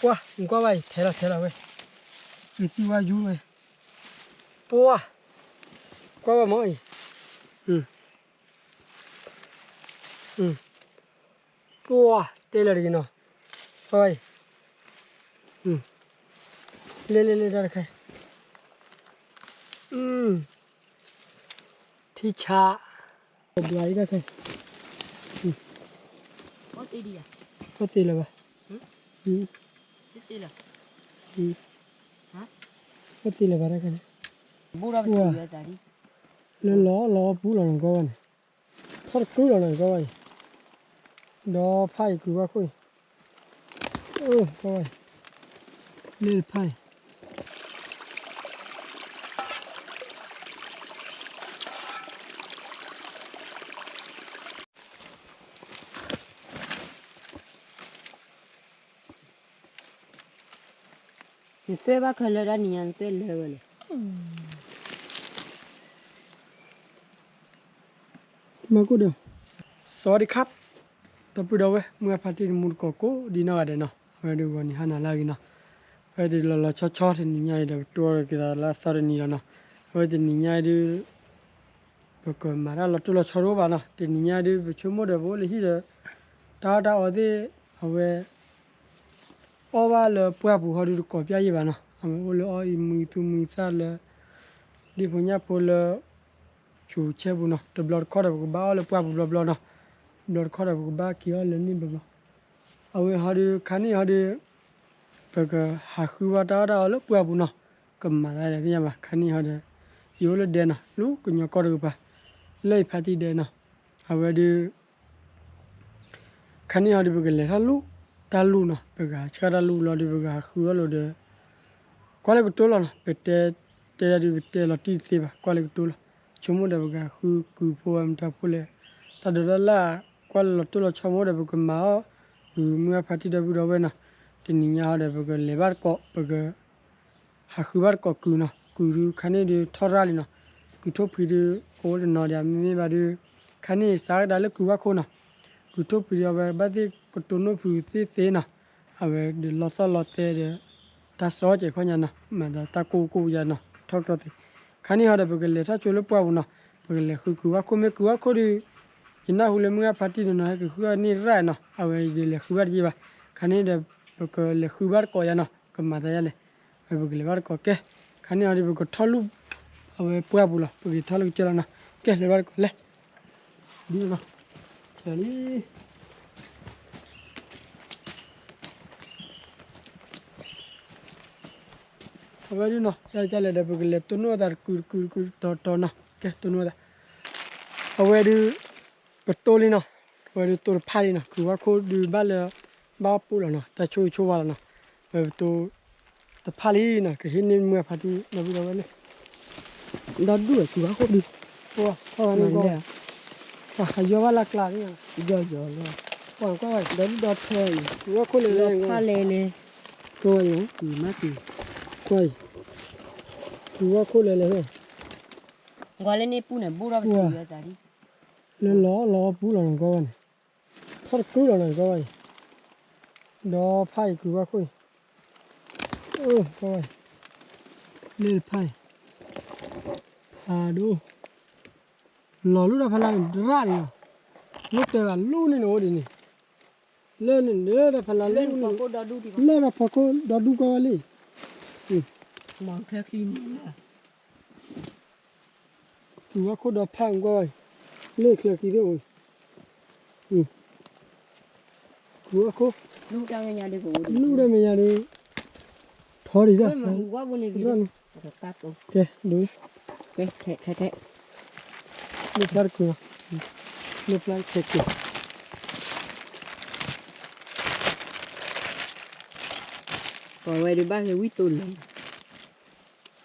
ပှၢ် နကွၢ်ဘၣ်အံၤ ထဲလီၤထဲလီၤဝဲ, အံၤသံဝါယူၤဝဲ, ပှၢ် ကွၢ်ဘၣ်မ့ၢ်အံၤ, ပှၢ် တဲလၢတဂ့ၤနီၤ, ကွၢ်ဘၣ်အံၤ, လဲၤလဲၤလဲၤတၢ်တခါ, ထံဆး ဒွးအံၤတၢ်ခဲ, အိၣ်သ့လၢၤဘၣ်, အိၣ်သ့လၢၤဘၣ်တၢ်ခဲန့ၣ်, လၢလီၤလီၤပူၤလီၤနီၤ ကွၢ်ဘၣ်န့ၣ်, ထီၣ်တကုလီၤနီၤ ကွၢ်ဘၣ်အံၤ, ဒီဖးအံၤကုၤဘၣ်ခိၣ်အံၤ, ကွၢ်ဘၣ်အံၤ, လၢတဖးအံၤ နသ့ဘၣ်ခဲလၢာ်တၢ်နံၤညါ နသ့လၢဝဲလဲၣ်. မၤကိၣ်ဒီး စဝးဒံခါပ်, ဒီပုၢ်ဒီဝဲၢ် မုၢ်အဖါတံၢ်တမူတကိးကိးဒ်နီၢ်ဂၤဒဲးနီၤ, အဝဲဒုးဂီၤနံၤဟါနၤလၢအဂ့ၤနီၤ, အဝဲဒုးလီၤလီၤဆီဆီတနံၤညါအံၤဒီး ပတိၢ်အီၤက့ၤသးလၢအသီတနံၤလီၤနီၤ, အဝဲတနံၤညါအံၤဒုး ပကမၤတၢ်လီၤတိၢ်လီၤဆီတအိၣ်ဘၣ်နီၤ, တနံၤညါအံၤဒုး ပဆိကမိၣ်ဒီးပအိၣ်လၢဟံၣ်ဒီး တၢ်အီၣ်တၢ်အီသ့ၣ် အဝဲ အီၣ်ဘၣ်လၢပှၢ်ပူၤဟီဒုးတကိးပျၢ်ယံာ်ဘၣ်နီၤ, အဝဲအိၣ်လၢအီၣ်အံၤမုာ်သူၣ်မုာ်သးလၢ ဒ့ၣ်ဖိညၣ်ဖိလၢ ဆူးဆဲပူၤနီၤ, တဘျီတခီၣ်ဒီးပကဘၣ်အီၣ်လၢပှၢ်ပူၤဘျီဘျီနီၤ, တဘျီတခီၣ်ဒီးပကဘၣ်က့ၤအီၣ်လၢန့ၣ်ဘျီဘျီ, အဝဲဟီဒုးခါန့ၣ်ဟီဒုး ပကဟးဃုဘၣ်တၢ်အီၣ်တၢ်အီလၢပှၢ်ပူၤနီၤ, ကမၤသးဒ်သ့ၣ်ညါဘၣ်, ခါန့ၣ်ဟီဒီး ယအိၣ်လၢဒဲနီၤ, လၢကညီကီၢ်တကပၤ, လၢယဖါတံၢ်ဒဲနီၤ, အဝဲဒုး ခါန့ၣ်ဟီဒုး ပကလဲၤထီၣ်လူၣ်တၢ်လူၣ်နီၤ, ပကဟးဆှၣ်တၢ်လူၣ်လီၤဒုး ပကဟးဃုအီၣ်လိာ်ဒီး ကွၢ်လၢကတိၤလီၤနီၤ, ပတဲတဲဒၣ်ဒုး ပတဲလီၤတံၢ်တသ့ဘၣ်, ကွၢ်လၢကတိၤလီၤ, ဆိကမိၣ်ဒီးပကဟးဃုကုၤဖိဝဲမတၤဖိလဲၣ်, တၢ်ဒိးတၢ်လၢ် ကွၢ်လၢလီၤတိၢ်လီၤဆီမိၣ်ဒီး ပကမၤအီၣ် မုၢ်အဖါတံၢ်ဒီပုၢ်ဒီဝဲၢ်နီၤ, တနံၤညါဟီဒီး ပကလဲၤဘၣ်တကိး ပက ဟးဃုဘၣ်တကိးကုၤနီၤ, ကုၤဒုးခါန့ၣ်ဒုးထီၣ်ရၣ်လံနီၤ, ကုၤထိၣ်ဖှံဒုး ကအိၣ်တနီၤဒံး မ့မ့ၢ်ဘၣ်ဒုး ခါန့ၣ်စးကဒါလၢကုၤဘၣ်ခိၣ်နီၤ, ကုၤထိၣ်ဖှံဒုး အဝဲဘၣ်သ့ၣ်ကတိၤနိၣ်ဖုးသ့သ့နီၤ, အဝဲဒုးလီသီၣ်လီသဲဒီး တၢ်စီကဲးခီညါနီၤ, မၤသးတၢ်ကိၢ်ကိၢ်ယါနီၤ ကထီၣ်ကထီၣ်သ့, ခါန့ၣ်ဟီဒီး ပကလဲၤထီၣ်ကၠိလၢပှၢ်ပူၤနီၤ, ပကလဲၤဃုကုၤဘၣ်ခိၣ် မ့ၢ်ကုၤဘၣ်ခိၣ်ဒုး ယနၢ်ဟူလၢမုၢ်အဖါတံၢ်နီၤနီၤ ဟဲက့ၤဃုအီၣ်န့ၢ်ရၣ်နီၤ, အဝဲဒုးလဲၤဃုဘၣ်တယံာ်ဘၣ်, ခါန့ၣ်ဒီး ပကလဲၤဃုဘၣ်တကိးယါနီၤ, ကမၤသးယါလဲၣ်, အဝဲပကလဲၤဘၣ်တကိးကဲ, ခါန့ၣ်ဟီဒီး ပကထီၣ်လူၢ် အဝဲပှၢ်ပူၤလီၤ, ပကထီၣ်လၢကစၢၢ်လီၤနီၤ, ကဲလဲၤဘၣ်တကိးလဲၣ်, ဒ်နီၤ, လံ အဝဲဒုးနီၤ ကလဲၣ်ဒီး ပကလဲၤတိၢ်နီၣ်သးတကုၤတကုၤတကုၤတီၤတီၤနီၤ, ကဲတိၢ်နီၣ်သး, အဝဲဒုး ပတိၢ်လံနီၤ, အဝဲဒုးတိၢ်တဖၣ်လံနီၤ, ကုၤဘၣ်ခိၣ်ဒုးဘၣ်လၢ ဘၣ်ပူၤလီၤနီၤ, တၢ်ဆိၣ်ဂ့ၤဆိၣ်ဝါလီၤနီၤ, အဝဲပတိၢ် တဖၣ်လံနီၤ, ကဟ့ၣ်န့ၢ်မုၢ်အဖါတံၢ်ဒီပုၢ်ဒီဝဲၢ်လၢ ဒီဒူၣ်ကုၤဘၣ်ခိၣ်ဒုး, ပှၤ ပှၤ ယီၤဘၣ်လၢကျါန့ၣ်, ယီၤယီၤလီၤ, ပှၤ ဒီဒူၣ်ဒီထၢအံၤ, ကုၤဘၣ်ခိၣ်လဲၤလဲၤ, ဖးလဲၤလဲၤ, ပှၤ ကုၤမးကုၤ, ပှၤ ကုၤဘၣ်ခိၣ်လဲၤလဲၤ, ကွၢ်လၢန့ၣ်ပူၤန့ၣ် ဘိၣ်ထီၣ်ပသံဝဲသးဒ်, လၢလီၤလီၤပူၤလီၤနီၤ ကွၢ်ဘၣ်န့ၣ်, ထီၣ်တကုလီၤနီၤ ကွၢ်ဘၣ်အံၤ, ဒီဖးအံၤကုၤဘၣ်ခိၣ်အံၤ, ကွၢ်ဘၣ်အံၤ, လၢတဖးအံၤ, ဖးဒိၣ်, လီၤလူၢ်တၢ်ဖးလၢ်န့ၣ် တရၣ်န့ၣ်လီၤ, လၢတဲဘၣ်လူၢ်န့ၣ်န့ၣ်အိၣ်ဒ်န့ၣ်, လၢန့ၣ်လၢတၢ်ဖးလၢ်လူၢ်န့ၣ်, လၢတၢ်ဖီခိၣ်ဒီဒူၣ်ကွၢ်ဝဲလံ, မ့ၢ်ချၢခံန့ၣ် ကုၤဘၣ်ခိၣ်ဒီဖးကွၢ်ဝဲ, လၢချၢခံသ့ၣ်အိၣ်, ကုၤဘၣ်ခိၣ်, လူၢ်တၢ်မဲာ်ညါဒုး, ထီဒံးတၢ်, ကဲဒိး, ထဲထဲ, လၢဖျါတကုၤ, လၢဖျါတကုၤ, ပဝဲဒုးဘၣ်ဟဲဝံသိးလဲၣ်,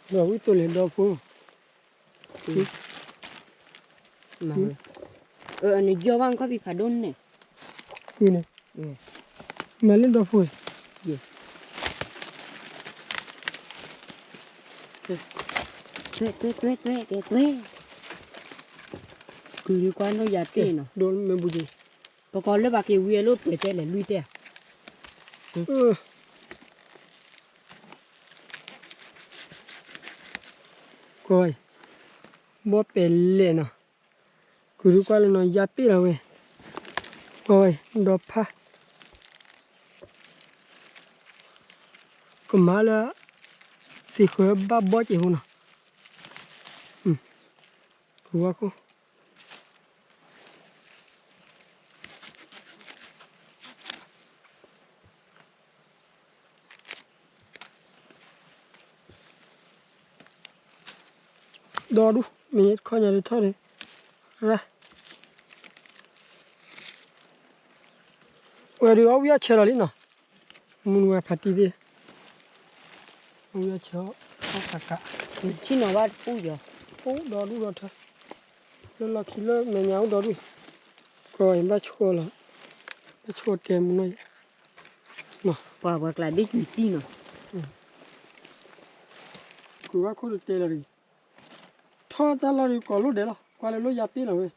ဒီးဝံသိးလဲၣ်ဒီဖိ နယီၢ်ဘၣ်ခီၣ်ဖံးဖးဒိၣ်န့ၣ်, မၤလၢဒီဖိ, သွဲသွဲသွဲသွဲကဲသွဲ, ကုၤဒုးကွၢ်နီၣ်ယၤတ့ၢ်နီၤ, ပကီၤလၢဘၣ်က့ၤဝံၤအလိၣ်ပှဲၤတဲလဲၣ်လွံၢ်တဲဧါ, ကွၢ်ဝဲအံၤ, ဘီပဲာ်လဲၣ်နီၤ, ကုၤဒုကွၢ်လၢနီၤ ယါပ့ၣ်လီၤဝဲ, ကွၢ်ဝဲအံၤ ဒီဖး, ကမၤလၢ သ့ၣ်ဃၢဘၣ်ဘီကဲးဖိနီၤ, ကုၤဝါခိၣ် ဒီဒူၣ် မ့ၢ်ခီညါဒုးထီၣ်န့ၣ်, ရၣ်, ဝဲဒုးအီၣ်ဝံၣ်အီၣ်ဆၢလီၤလံနီၤ, မုၢ်နဝဲဖးတံၢ်သ့ၣ်, အီၣ်ဝံၣ်အီၣ်ဆၢ, အီၣ်ခးခး, ထံၣ်နီၤဘၣ်တပူၤယီၤ, အိၣ်ဒီဒူၣ်ဒီထၢ, လၢလီၢ်ခံလၢမဲာ်ညါအိၣ်ဒီဒူၣ်, ကွၢ်ဘၣ်ဆိၣ်လီၤ, ဘၣ်ဆိၣ်တဲမုၢ်နီၤ, ပှၤပှၤကျါဘ့ၣ်ကွံာ်သံနီၤ, ကုၤဝါခိၣ်တတဲလီၤတဂ့ၤ, ထီၣ်တၢ်လီၢ်ဒုးကိးလိၣ်ဒဲးလီၤ, ကွၢ်လၢလိၣ်ယါပ့ၣ်လီၤဝဲ,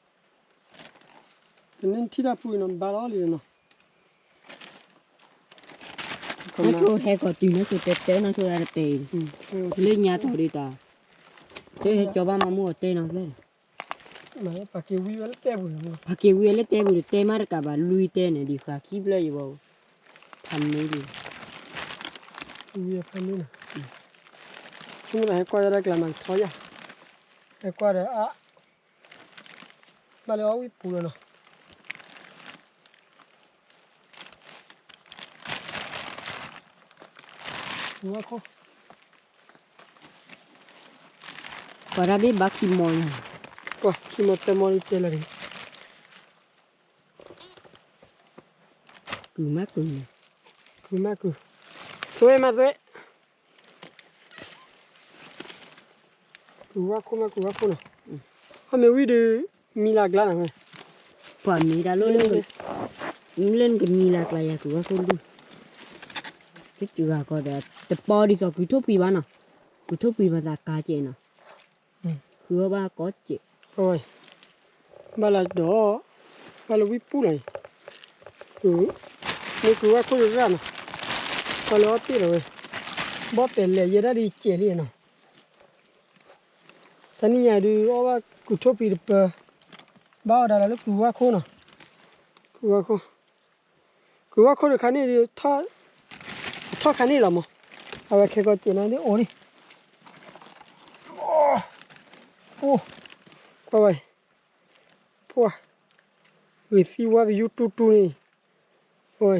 ကန့ၢ်ထံၣ်တၢ်ဖုအံၤနီၤ ဘါလီၤလံနီၤ, နီၢ်ဆိဟဲကီးတုၤနီၢ်ဆိတဲတဲနီၢ်ဆိဒၣ်တတဲအံၤ, လၢညါတီၤဒုးတၢ်, တဲဟဲကၠီဘၣ်မၤမူအီၤတဲနီၤဖျဲၣ်, ပာ်က့ၤဝံဝဲလၢတဲပူၤ, ပာ်က့ၤဝံဝဲလၢတဲပူၤဒီးတဲမးတကးဘၣ် လွံၢ်တဲန့ၣ် ဒ်ဃာ်ခံဖျၢၣ်ယဘီ, ဖးမ့ၢ်လံ, ဝံဖးမ့ၢ်နီၤ, ဆိကမိၣ်သးဟဲကွၢ်ယါတၢ်ကျါမၤကထီယါ, ဟဲကွၢ်ဒီးအါ ဘၣ်လၢအီၣ်ဝံၣ်ပူၤလီၤနီၤ, ဝါခိၣ်, ပှၤတၢ်ဘ့ၣ်ဘါခံမီၤညါ, ပှၤခံမီၤတမီၤဒုးတဲလီၤန့ၣ်, ကုၤမးကုၤ, ကုၤမးကုၤ, သွဲမးသွဲ ကုၤဝါခိၣ်မး ကုၤဝါခိၣ်နီၤ, အမ့ၢ်ဝံၣ်ဒီး မံလၢကျါနီၤ, ပှၤမံတၢ်လိၣ်လၢ လၢနကမံလၢကျါယၤ ကုၤဝါခိၣ်ဒုၣ်, တဂၤကီးဒီး တပီဒ်သိးကုၤထိၣ်ပှံၤဘၣ်နီၤ, ကုၤထိၣ်ပှံၤမၤသးကါကဲးနီၤ, ဃုအီၣ်ဘၣ်ကီးကဲး, ဘၣ်လၢဒီး ဘၣ်လၢဝံၣ်ပူၤလီၤအံၤ, မ့ၢ်ကုၤဝါခိၣ်တရၣ်နီၤ, ဘၣ်လၢအီၣ်တ့ၢ်လီၤဝဲ, ဘီပဲာ်လဲၣ်ယဲဒၣ်ဒ်ကဲးလံနီၤ တနံၣ်ညါဒုး အီၣ်ဘၣ်ကုၤထိၣ်ပှံၤတပၢၤ, ဘၣ်အီၣ်ဒၣ်လၢကုၤဝါခိၣ်နီၤ, ကုၤဝါခိၣ်, ကုၤဝါခိၣ်တခါန့ၣ်ဒုး ထီၣ်ခါန့ၣ်လီၤမး, အဝဲခဲကီးစဲးနီၤဒ်အိၣ်န့ၣ်, အိၣ်, ကွၢ်ဝဲ, ပှၤ, ဂ့ၤသံဝါပယူၤတူတူန့ၣ်, အဝဲ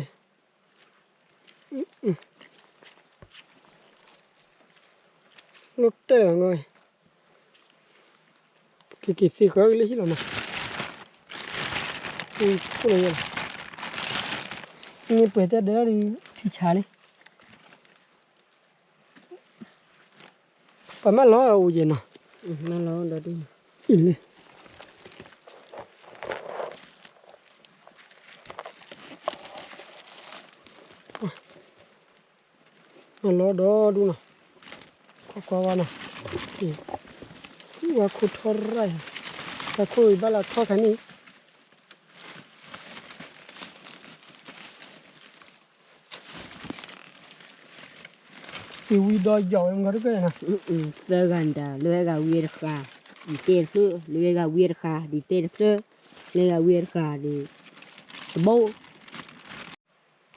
လိၣ်တဲလီၤ, က့ၤက့ၤသ့ဃီလၢဟံၣ်လီၤနီၤ, ခိၣ်လီၤယဲလီၤ, န့ၣ်ပှဲၤတဲဒၢးဒီး ထံဆါလံ, ပှၤမၢလီၤအိၣ်ယဲနီၤ, မၢလီၤဒီဒူၣ်, အံၤလံ မၢလီၤဒီဒူၣ်နီၤ, ကွၢ်ကွၢ်ဝဲနီၤ, ဝါခိၣ်ထီၣ်ရၣ်, ဝါခိၣ်အံၤဘၣ်လၢထီၣ်ခါန့ၣ်, သံဝံၤဒီးယီၤဝဲမုၢ်ဂီၤတက့ၢ်နီၤ, သၢဂၤတၢ် လၢဝဲဂၤဝံၤတဃာ်, ဒ်တဲတဖျၢၣ်, လၢဝဲဂၤဝံၤတဃာ် ဒ်တဲတဖျၢၣ်, လၢဂၤဝံၤတဃာ်ဒ် တဘိ နီၤ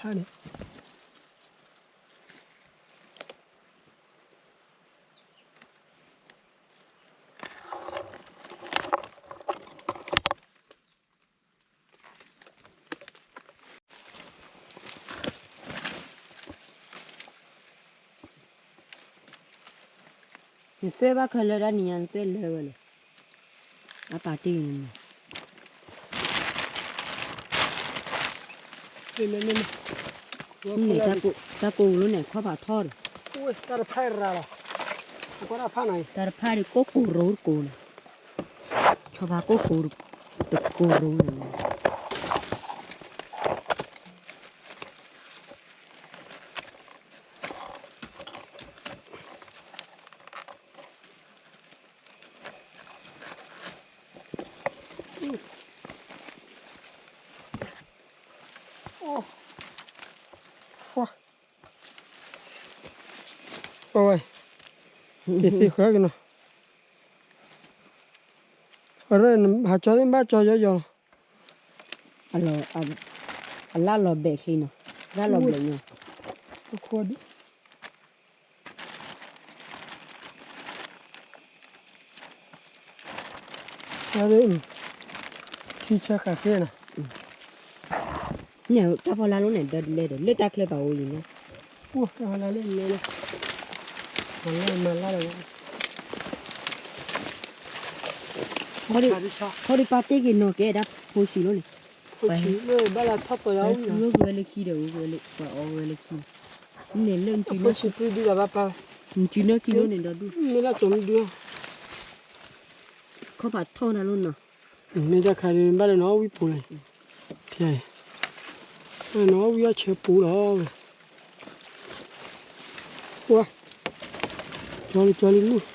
ဖးန့ၣ် နသွဲၣ်ဘၣ်ခဲလၢာ်တၢ်နံၤညါ နသွဲၣ်လၢဝဲလီၤ, အပာ်တ့ၢ်န့ၣ်, တၢ်ကိၢ်လိန့ၣ် ခီၣ်ဖးထီၣ်ဒီး, တၢ်တဖၣ်ရၤလီၤ, တၢ်တဖၣ်န့ၣ် ကိၢ်ကိၢ်ရိတကိးန့ၣ်, ဆီဖါကိၢ်ကိၢ်တကိး တကိရိန့ၣ် ဝဲ ကသံၣ်ဃၢက့ၤနီၤ, ဟးကၠီသ့ၣ်ဘၣ်ကၠီယီယီလီၤ, အလၢလီၤဘဲးချံနီၤ, လၢလီၤဘဲးညီ ထံဆၢဃာ်သ့နီၤ, န့ၣ် တၢ်ဖီလာ်လိန့ၣ် ဒီးလဲဒီး လၢတၢ်ချၢပာ်အိၣ်လံနီၤ, အိၣ်တၢ်ဖီလာ်လိလဲလီၤ, မၤလၢမၤလၢလီၤ, ခီဒံးပာ်တ့ၢ်က့ၤနီၤကဲဒၣ်ဖိဆံးလိန့ၣ်, ဘၣ်လၢထီၣ်ပှၤယၤအိၣ်ဝဲလၢခံဒီး အိၣ်ဝဲလၢခံ, ပှၤအီဝဲလၢခံ, န့ၣ်လၢနကုၤနီၢ်ခံ, နကုၤနီၢ်ခံလိန့ၣ်ဒီးဒူၣ်, မ့ၢ်လၢကၠီမဒု ခီဖးထီၣ်တၢ်လိနီၤ, မ့ၢ်တၢ်ခါဒ်ဘၣ်လၢနီၢ်ဝံပူၤလဲၣ်, နီၢ်ဝံအီၣ်ဆၢပူၤလီၤ, ဝါ, ကၠီလံကၠီလံမုၢ်,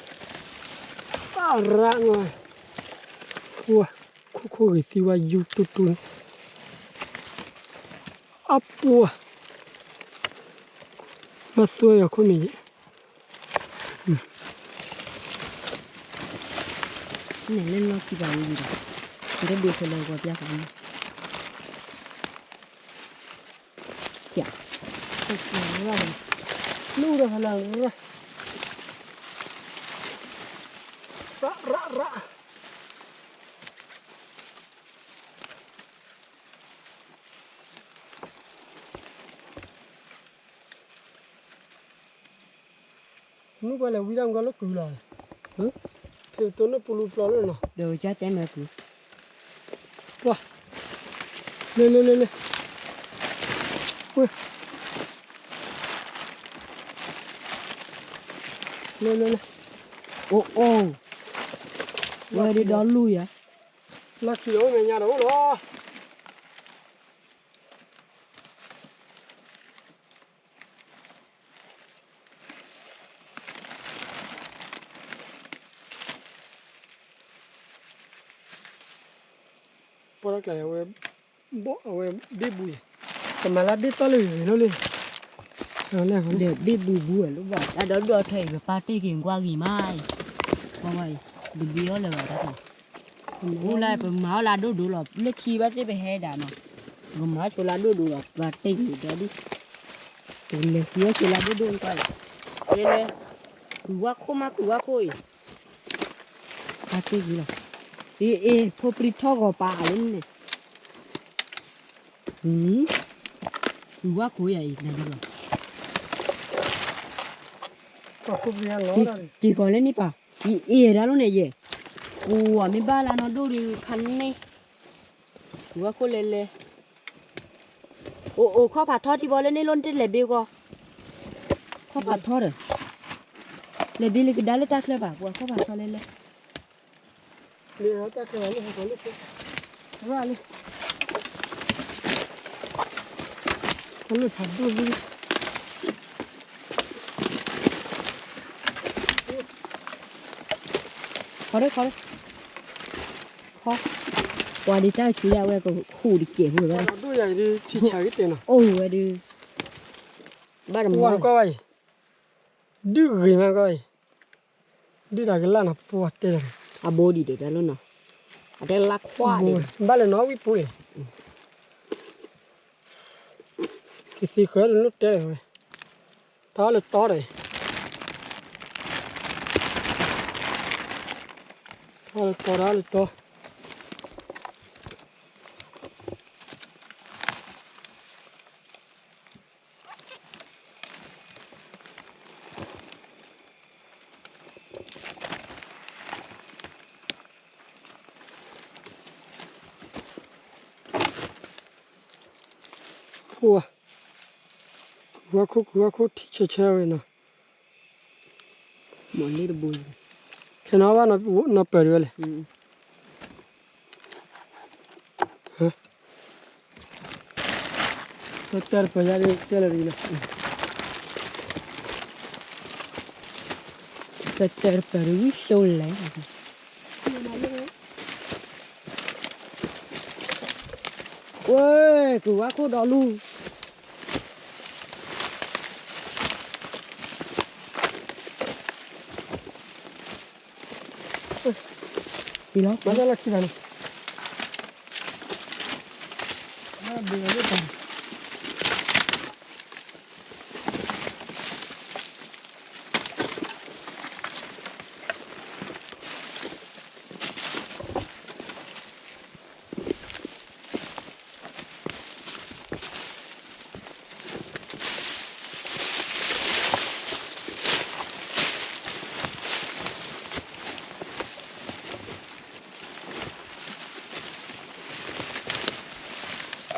ပၢ်ရၣ်နီၤ, ဝါ, ခိၣ်ခိၣ်ဂ့ၤသံဝါယူတူတူန့ၣ်, အပူၤ, မၤသွဲအီၤခိၣ်မ့ၢ်ယဲ န့ၣ်လၢနီၢ်ခံပၤဝံၤဒီး, တဒိးဆဲးလၢဂီၤပျၢ်ဃီ, ရၣ်, လူၢ်ဒီးဖလၢ်ရၣ်, ရၣ်ရၣ်ရၣ် မုၢ်ပှၤလဲၤဝံဒၣ်မုၢ်ကီၢ်လၢကုၤလီၤ, ဖဲတိၢ်နီၢ်ပူၤလူၤပျီလၢနီၤ, ဒီးကၠါတဲမၤကုၤ, ပှၤ, လၢလၢလၢလၢ, ဝဲ, လၢလၢလၢ, အိၣ်အိၣ်, ဝဲဒ်ဒီလူၢ်ယၤ, လၢခံဒီးအိၣ်မဲာ်ညါဒီးအိၣ်လီၤ. ပှၤတကျါအဝဲ, အဝဲဘ့ၣ်ဘူးအံၤ, ကမၤလၢဘ့ၣ်တီလၢဂ့ၤဂ့ၤလီၤလံ, ဒီးဘ့ၣ်ဘူးဘူးဝဲလၢဘၣ် တၢ်ဒီဒိၣ်အထၢအံၤ ပပၢ်တ့ၢ်က့ၤကွၢ်ဂ့ၤမးအံၤ, ကွၢ်ဝဲအံၤ, တဘ့ၣ်အီၤလၢၤဘၣ်တၢ်, အိၣ်လၢပမၤအီၣ်လၢဒိၣ်ဒိၣ်လီၤ လၢခံဘၣ်သ့ၣ်ပဟဲဒၣ်နီၤ, ပကမၤအီၣ်ဆိလၢဒိၣ်ဒိၣ်လီၤ ပၢ်တ့ၢ်က့ၤဒီဒူၣ်, ပလဲၤဃုအီၣ်ဆိလၢဒိၣ်ဒိၣ်ကွၢ်အံၤ, လဲၤလဲၤ, ကွံာ်ဝါခိၣ်မး ကွံာ်ဝါခိၣ်အံၤ, ပၢ်တ့ၢ်က့ၤလီၤ, အ့ၣ်အ့ၣ် ဖိပြံထီၣ်ဂီၤပာ်အလၢန့ၣ်, ကွံာ်ဝါခိၣ်ယၤအံၤ နၤဒ်လီၤ, က့ၤကီၤလၢန့ၣ်ပၢ်, အ့ၣ်အ့ၣ်ဒၣ်လိၣ်န့ၣ်ယဲၢ်, ကိးမ့ၢ်ဘၣ်လၢနီၢ်ဒိၣ်ဒီးခါန့ၣ်, ကွံာ်ဝါခိၣ်လဲၤလဲၤ, အိၣ်အိၣ် ခီၣ်ဖးထီထံဘီလၢန့ၣ်လိၣ်န့ၣ်တလဲၤဘ့ၣ်ဂီၢ်, ခီၣ်ဖးထီဒီး, လဲၤဘ့ၣ်လၢကဒါလၢတၢ်ချၢဘၣ် ပှၤခီၣ်ဖးထီလဲၤလဲၤ လၢတၢ်ချၢဘၣ်လၢဟဲကီးလၢ, ရၣ်လံ, ခီလၢဖးဒိၣ်လံ, ခီဒၣ်ခီဒၣ်, ခီ, ပှၤဒ်တၢ်ဆူယၤဝဲကဟူးတကဲးဖိဝဲ, အိၣ်ဝဲဒုး, ဘၣ်တမီၤကွၢ်ဘၣ်အံၤ, ဒုးတၢ်ကလၢ်နီၤ ပှၤတဲလီၤ, အဘိဒံးဒီးတၢ်လီၤနီၤ, အတဲလၢခွါဒံး, ဘၣ်လၢနီၢ်ဝံပူၤန့ၣ်, ကသံၣ်ဃၢတလိၣ်တဲလီၤဝဲ, တၢ်လၢတီဒီး, တၢ်လၢတီ တၢ်လၢတီ ဝါခိၣ် ဝါခိၣ် ထံဆၢဆၢဝဲနီၤ, မ့ၢ်လၢတဘိ, ခဲနီၤဘၣ်နီၤပၢၢ်ဒံးဝဲလဲၣ်, တၢ်တပၢၤယါဒ်တဲလၢာ်တဂ့ၤလီၤ, တၢ်တပၢၤတဝံၣ်စိလဲၣ်, ဝဲ, ကဝါခိၣ်ဒီလူ လီၤ, မၤတၢ်လီၢ်ခံဂၤန့ၣ်, ဘၣ်ဂၤန့ၣ်တၢ်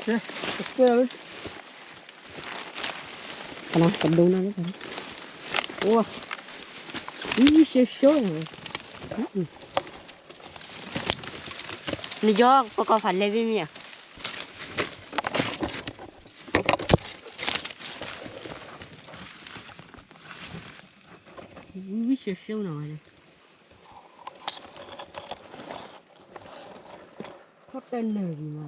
ကဲ, ကဲလီၤ, ကဒိနၤလၢ, ဝါ, ဝံၣ်ဝံၣ်ရှဲရှဲန့ၣ်, နယီၤပကီၢ်ဖးလဲၢ်ဘ့ၣ်မ့ၢ်ဧါ, ဝံၣ်ဝံၣ်ရှဲရှဲန့ၣ်ဝဲန့ၣ်, ထီၣ်တဲနၢၤဂ့ၤမး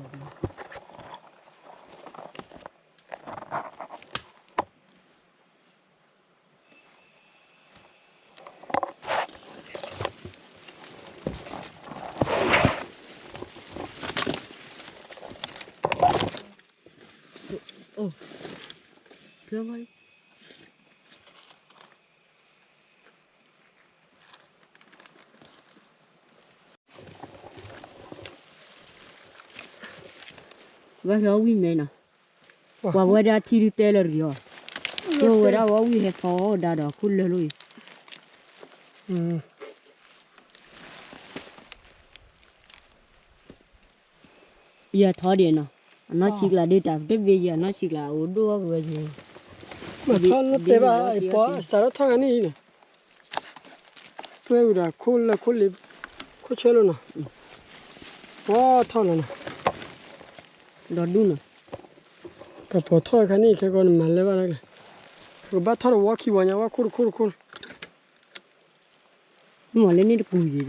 ဝဲလီၤဝံၣ်မဲနီၤ, ပှၤဝဲဒၣ်ထံဒုးတဲလၢတဂ့ၤအီၤ, ဝဲဒၣ်ဝဲဝံၣ်ဟဲဖီအီၣ်ဒါဒီးခိၣ်လၢာ်လိၣ်အံၤ, ယထီၣ်ဒံးနီၤ, အနီၢ်ဆံးကျါဒ်တၢ်တဘ့ၣ်ယံၤ အနီၢ်ဆံးကျါအိၣ်ဒိၣ်အီၣ်ကဝဲၤယံၤ, မ့ၢ်ထီၣ်လၢတဲဘၣ် အပီစးထီၣ်ထီၣ်ဂၤန့ၣ်အံၤန့ၣ်, သွဲဝံၤဒီးခိၣ်လၢာ်ခိၣ်လ့, ခိၣ်ဆၢလိာ်နီၤ, ပီထီၣ်လီၤနီၤ, ဒီးဒူၣ်နီၤ, ပှၤပီထီၣ်အခါန့ၣ် ခဲကီးနမၤလဲၤဘၣ်လဲၣ်, ပကဘၣ်ထီၣ်တဝီခံဝီညါ ဝဲခိၣ်တခိၣ်တခိၣ် မ့ၢ်လၢန့ၣ်တပူၤယံၤဒီး,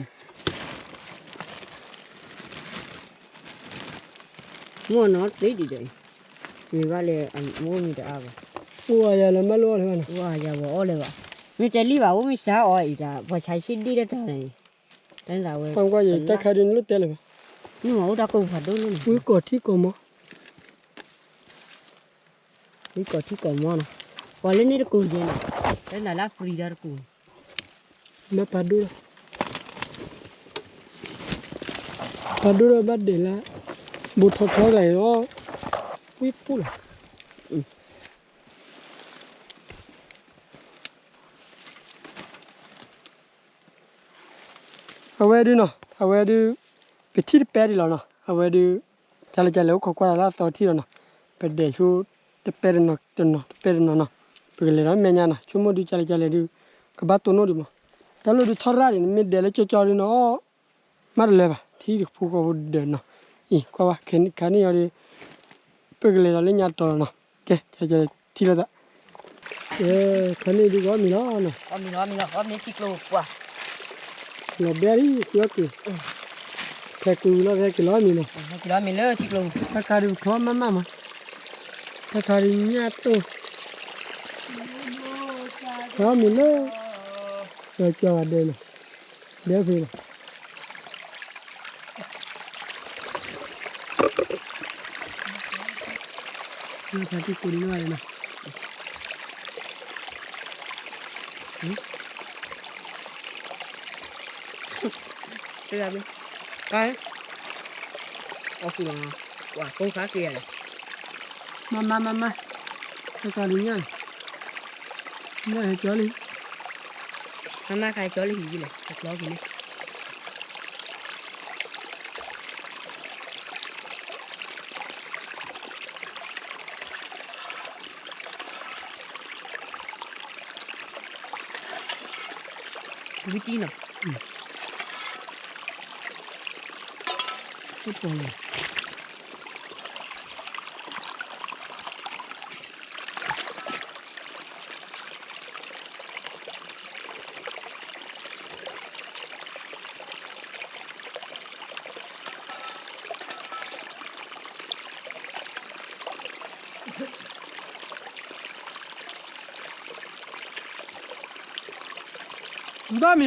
မ့ၢ်နီၢ်သ့ဒံးဒီး, မ့ၢ်ဘၣ်လဲၣ် အမိၢ်မံၤတအါဘၣ်, အိၣ်အါယၤလၢမၤလိအီၣ်လၢၤဘၣ်နီၤ, အိၣ်အါယၤဝဲအီၣ်လၢၤဘၣ်, မ့ၢ်တဲလံဘၣ် အိၣ်မ့ၢ်စါအီၤအံၤတၢ် ပှၤဆါဆံၣ်ဒ့ၣ်တၢ်တၢ်န့ၣ်, တၢ်ဝဲ, ပှၤကွၢ်ယံၤတၢ်ခါဒုးနလိၣ်တဲလၢၤဘၣ်, မ့ၢ်အိၣ်တၢ်ကိၢ်ဖးဒိၣ်လၢန့ၣ်, ဝံကိးထံကိးမီၤ, ဝံကိးထံကိးမီၤနီၤ, ပှၤလၢန့ၣ်တကိးယဲနီၤ, တၢ်နၤလၢ free ဒီးတကိး မ့ၢ်ပာ်ဒိၣ်လီၤ, ပာ်ဒိၣ်ဒီးဘၣ်ဒဲးလၢ, ဘူးထီၣ်ထီၣ်လၢအံၤလီၤ, ဝံပူၣ်လီၤ, အဝဲဒုနီၤ အဝဲဒု, ပထံၣ်တပဲဒံးလီၤနီၤ အဝဲဒု, ကလဲၣ်ကလဲၣ်အိၣ်ခိးကွၢ်တၢ်လၢအသီထံၣ်လီၤနီၤ, ပဒဲးဆိတပဲတနီၤတနီၤတပဲတနီၤနီၤ, ပကလဲၤဒီးမဲာ်ညါနီၤ ဆိကမိၣ်ဒုကလဲၣ်ကလဲၣ်ဒု, ကဘၣ်တိၢ်နီၣ်ဒံးမး, တၢ်လၢဒုထီၣ်ရၣ်ဒံးန့ၣ် မ့ၢ်ဒဲးလၢကၠီကၠီဒုနီၤ မးတလၢၤဘၣ် ထံတကဖူဃီဖိဒၢးနီၤ, အံၤကွၢ်ဝဲ, ခါန့ၣ်အီၤဒီး, ပကလဲၤဒီးလၢညါတီၤလီၤနီၤ, ကဲ, ထံၣ်လိာ်သး, ခါန့ၣ်ဒုးကအီၣ်မ့ၤလီၤနီၤ, လီၤဘဲဒ်ကွံာ်အီၣ်က့ၤ, ဖဲကွံာ်ဝံၤလီၤဖဲက့ၤလီၤမ့ၤနီၤ, တၢ်ခါဒုးဖျီမးမးမး, တၢ်ခါဒုးညၣ်တိၢ်, ဖဲအီၣ်မ့ၤလၢ, ကၠီဂၤဒဲးနီၤ, ဒဲဖဲလီၤ ဖးတံၢ်ကိးဒံးနီၢ်ဂၤလဲၣ်နီၤ, တဂၤမ့ၢ်, ကါ, အီၣ်ဃုာ်လီၤ, ပှၤကိးခါက့ၤယၤလဲၣ်, မၤမၤမၤမၤ, တၢ်ခါဒုးညၣ်, ညၣ်ဟဲကၠီလံ, မၤမၤခါဟဲကၠီလံဟံၣ်ယံၤလဲၣ် တကျီက့ၤန့ၣ် ဝံတံၢ်နီၤ, တပီၤလီၤ, ဘၣ်မံ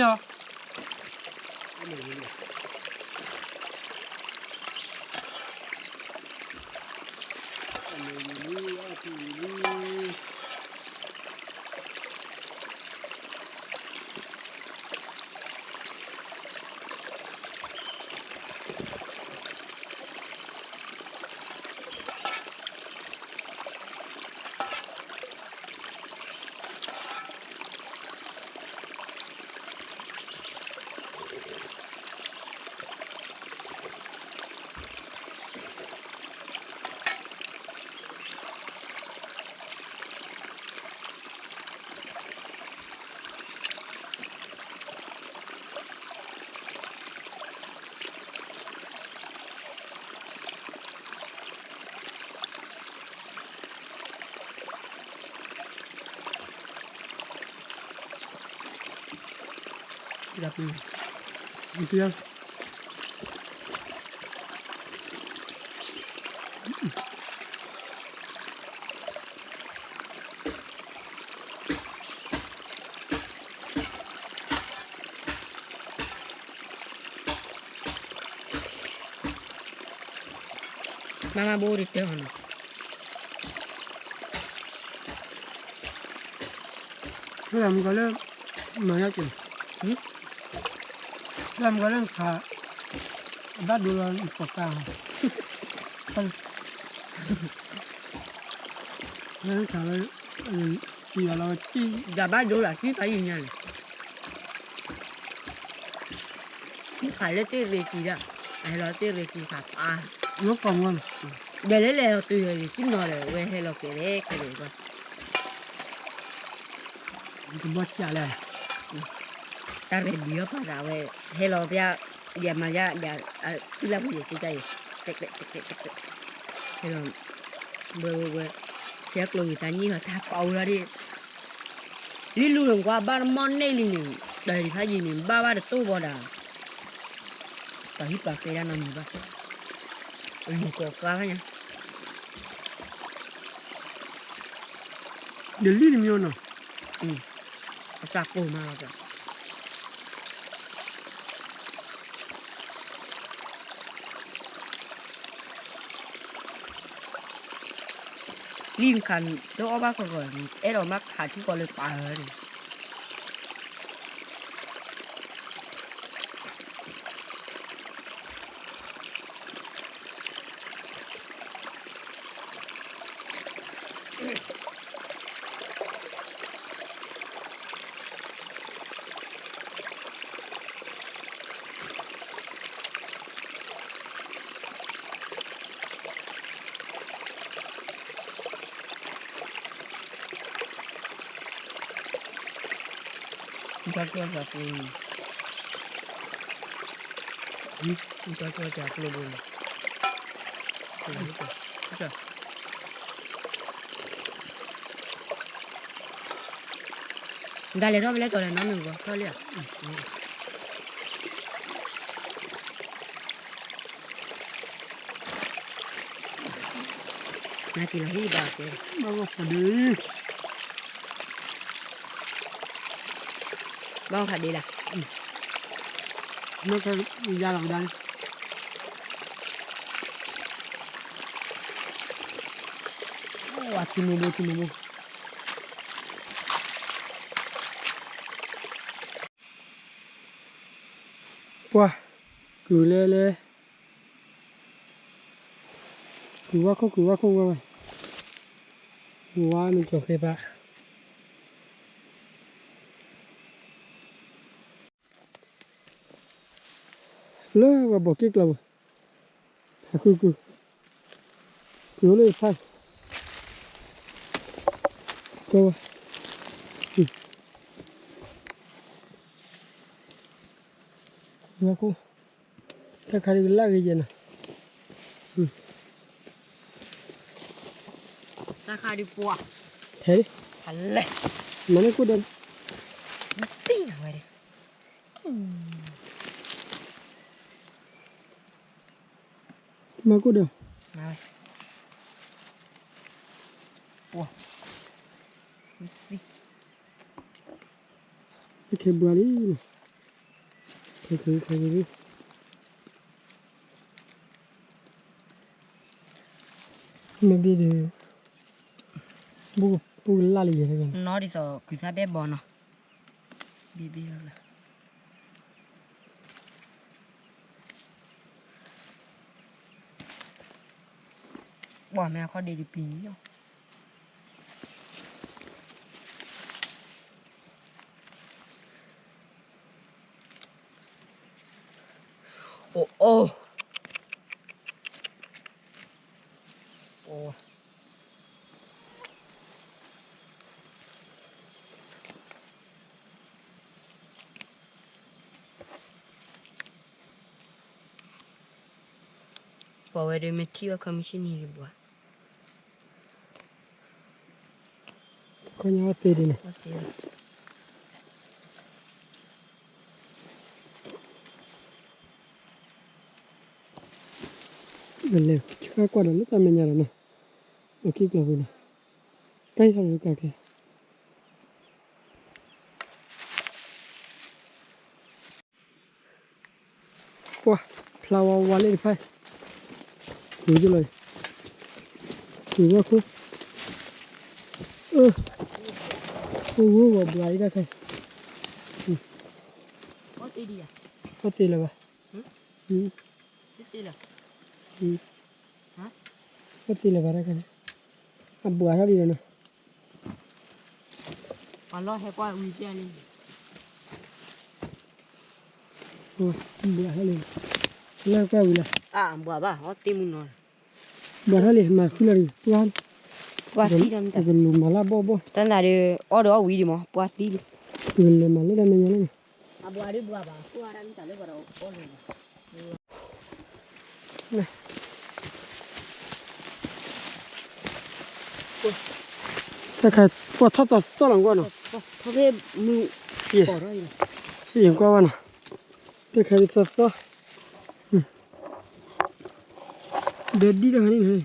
ၤအီၤ. မၤမၤဘိဒ်တၢ်ဟီနီၤ, မ့ၢ်လၢ မၤယါက့ၤ, လၢမုၢ်ကီလၢခါ, အဘၣ်ဒိလီၤပိာ်ကါ, လၢခါဝဲ, တံၢ်အီၤလီၤဝဲတံၢ်, ယဘၣ်ဒိလီၤတံၢ်ဖးယံာ်ညါန့ၣ်, တံၢ်ခးလၢတ့ၢ်ရ့တံၢ်ဒၣ်, အဟဲလီၤတ့ၢ်ရ့တံၢ်ခးပၢ်, လၢကီၢ်မီၤန့ၣ်, ဒီးလဲၤလဲၤလီၤတုၤယံၤတံၢ်နီၤဒီး ဝဲဟဲလီၤကဲၤလဲၣ်ကဲၤလဲၣ်ကွၢ် တဘီၣ်ကၢ်လဲၣ်, တၢ်ရဲၣ်ဒံးအီၣ်ပာ်သးဝဲ, ဟဲလီၤဖဲ, ဒ်မၤယါဒ်, ဖုလၢ်ဖိယဲၢ်က့တၢ်အံၤ, ဟဲလီၤ, ဝဲဝဲဝဲ, ဆဲးကျိးဝံၤတၢ်ညံၣ်လီၤတၢ်ပာ်အိၣ်လီၤဒၣ်, လံလူၢ်လီၤကွၢ်ဘၣ်တမီၢ်န့ၢ်လံန့ၣ်, ဒီးဒံးဖးယံာ်န့ၣ် ဘၣ်ဘၣ်တတိၢ်ဘီဒၣ်, ပှၤဟံၣ်ပှၤဃဲဒၣ်နီတမံၤဘၣ်, လူၤကွဲးကွၢ်ဖးညါ ဒီးလံတမံၤနီၤ, အတၢ်ကိၢ်မးလီၤ, လံနခးတအီၣ်ဘၣ်ဃီဃီ, အဲၣ်ဒိးမးခးထံကီၢ်လၢပာ်ဝဲန့ၣ် တၢ်ကီတၢ်ကျိဘိ, တၢ်ကီတၢ်ကျိဘိ, တၢ် ဒၣ်လဲၤထီၣ်ဖဲလဲၣ်တီၤလဲၣ်နီၤမုၢ်ဂီၤ ထီၣ်လံဧါ, နက့ၤလီၤဟံၣ်ဘၣ်ကဲ, ဘၣ်ဂီၢ်ဖးဒ့, ဘၣ်ဂီၢ်ဖးဒ့လၢ, မ့ၢ်ကယါလီၤကဒါန့ၣ်, အိၣ်ဝဲထံမိၢ်ဘိထံမိၢ်ဘိ ပှၤ, ကုၤလဲၤလဲၤ, ကုၤဝါခိၣ် ကုၤဝါခိၣ်ဝဲဝဲ, ဝါမ့ၢ်ကၠီၤဃဲပၢ်, လၢပှၤဘီၣ်က့ၣ်ကျီၤပူၤ, ဟးဃုကုၤ, ကုၤလၢယဖး, ကဝါ, ဝါခိၣ်, တၢ်ခါဒုးကလၢဂ့ၤယဲနီၤ, တၢ်ခါဒုးပှၤ, ဟဲ, ဟဲလဲၣ်, မၤန့ၢ်ကိၣ်ဒီး, မသ့ၣ်ညါဝဲဒၣ် မၤကိၣ်ဒီး, ပှၤ, မသ့ၣ် ခဲဘှါလံနီၤ, ခဲခဲခဲခဲ, မ့ၢ်ဘ့ၣ်ဒီး, ဘူၣ်ကလၢ်လံယဲၢ်တဂၤ, နီၢ်ဒ်သိးကုၤသၣ်ဘဲၣ်ဘီနီၤ, ဘ့ၣ်ဘ့ၣ်လီၤ, ပှၤမ့ၢ်အခီၣ်ဒ့ဒုးပံၤနီၤ. အိၣ်အိၣ်, အိၣ်, ပှၤဝဲဒၣ်မ့ၢ်ထံၣ်ဘၣ်ခီမုၢ်ဆ့ၣ်န့ၣ်ဒံးဘၣ်, ခီညါအီၣ်သ့ဒ်န့ၣ်, ပလဲၤဆှၢကွၢ်ဒီးလၢတၢ်မဲာ်ညါဒီးနီၤ, အခံကျိၤပူၤနီၤ, ကဲထီၣ်လၢကကျဲ ပှၤ ဖျါဝါဝါလၢတဖၣ်, ကွံာ်လီၤ, ကွံာ်ဝဲခိၣ်, အိၣ်ဂီၢ်ဂီၤဘှါအံၤတၢ်ခဲ, အီၣ်သ့လၢၤဘၣ်, အီၣ်သ့လၢၤဘၣ်တၢ်ခဲန့ၣ်, အဘှါထီၣ်လံလီၤနီၤ, ပှၤလီၢ်ဟဲကွၢ်ဝံၤပျဲၢ်လံ, ဘှါထီၣ်လံ, လၢကွၢ်ဝံၤလီၤ, အဘှါဘၣ်အီၣ်သ့မုၢ်နီၤ, ဘှါထီၣ်လံ မၤဃုလီၤဒံး, ပှၤသံဒီး ပကလူၤမၤလၢဘီၣ်ဘီၣ်, တၢ်နၤဒီး အီၣ်ဒီးအီၣ်ဝံၤဒံးမး ပှၤသံလံ, ပကလဲၤမၤလၢတၢ်မဲာ်ညါလီၤနီၤ. တၢ်ခါ ပှၤထီၣ်သီသီလီၤကွၢ်နီၤ, ယကွၢ်ဝဲနီၤ, တၢ်ခါဒ်သီသီ, ဒီးဒ်တၢ်ခါန့ၣ်,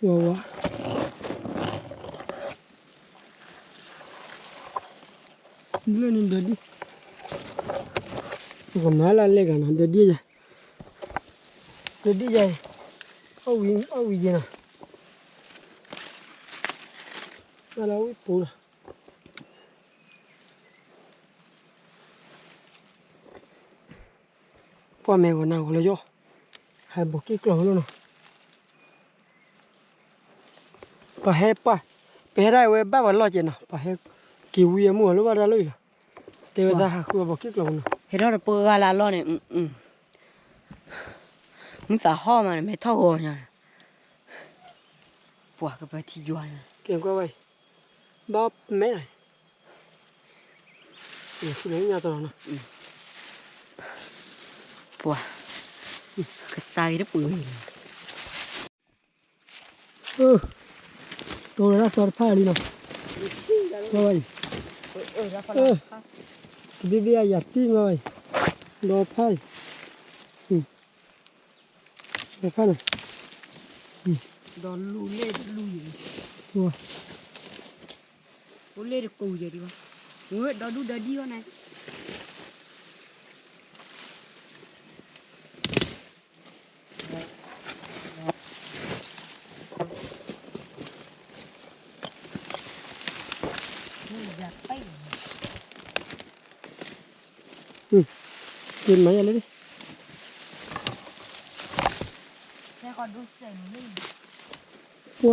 ဝါဝါ, လၢန့ၣ်ဒီးဒ်, ပကမၤလၢလဲၤဂၤနီၤ ဒီးဒ်ယၤ, ဒီးဒ်ယၤ, အီၣ်ဝံၤ အီၣ်ဝံၤယဲနီၤ, အလီၤဝံၣ်ပူၤလီၤ. ပှၤမဲာ်ဂီၤနၤဂီၤလၢယိၣ်, ဟဲဘိးက့ၣ်ကျီၤဝဲလီၤနီၤ, ပှၤဟဲပှၤ, ပဟဲဒၣ်ဝဲဘၣ်ပှၤလီၢ်ကဲနီၤ ပှၤဟဲက့ၤဝံအမုၢ်အလီၢ်ဘၣ်တၢ်လီၢ်အံၤလီၤ, တဲဝဲတၢ်ဟးဃုအဘိးက့ၣ်ကျီၤဝဲနီၤ, ဟဲထီၣ်တပှၤဂၤလၢအလီၢ်န့ၣ်, မုၢ်သးဟီၣ်မးန့ၣ် မဲထီၣ်ဂီၤညါ, ပှၤကပၢထံယွၤန့ၣ်, ကဲကွၢ်ဝဲအံၤ, ဘၣ်မဲာ်လီၤ, ဖုလၢညါတလီၤနီၤ, ပှၤ, ကသါဂ့ၤတပှၤဂ့ၤလီၤ. တိၢ်လၢတၢ်သီတဖၣ်လံနီၤ, ကွၢ်ဝဲအံၤ, ကဘ့ၣ်ဘ့ၣ်အယၤတံၢ်ကွၢ်ဝဲအံၤ, ဒီဖၣ်အံၤ, ဒီဖၣ်နီၤ, ဒီလူၤလဲၣ်တလူၤယံၤ, အိၣ်လဲၣ်တကိးယံၤဒံးဘၣ်, ဝဲဒီဒူၣ်ဒီဒံၣ်ဝဲန့ၣ် မၤယၤလၢ, ပှၤ,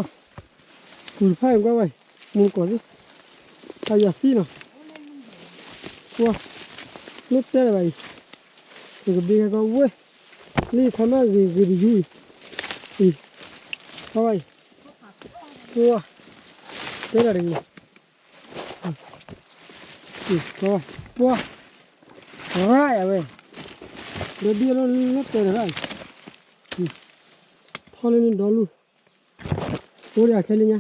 ပူၤတဖၣ်အံၤကွၢ်ဝဲ, မူကီၢ်သ့, အယၤသံနီၤ, ပှၤ, လၢတဲလၢၤဘၣ်အံၤ, ပကဘ့ၣ်ဟဲကီးဝဲ, လၢယခီမးဂ့ၤဂ့ၤတယုၢ်အံၤ, အံၤ, ကွၢ်ဝဲအံၤ, ပှၤ, တဲလၢၤတဂ့ၤ ပှၤ, ရၣ်ယၤဝဲ, ဒီဒူၣ်လၢလၢတဲတရၣ်, ထီလၢန့ၣ်ဒီလူၤ, အိၣ်ဒီးအခဲလၢညါ,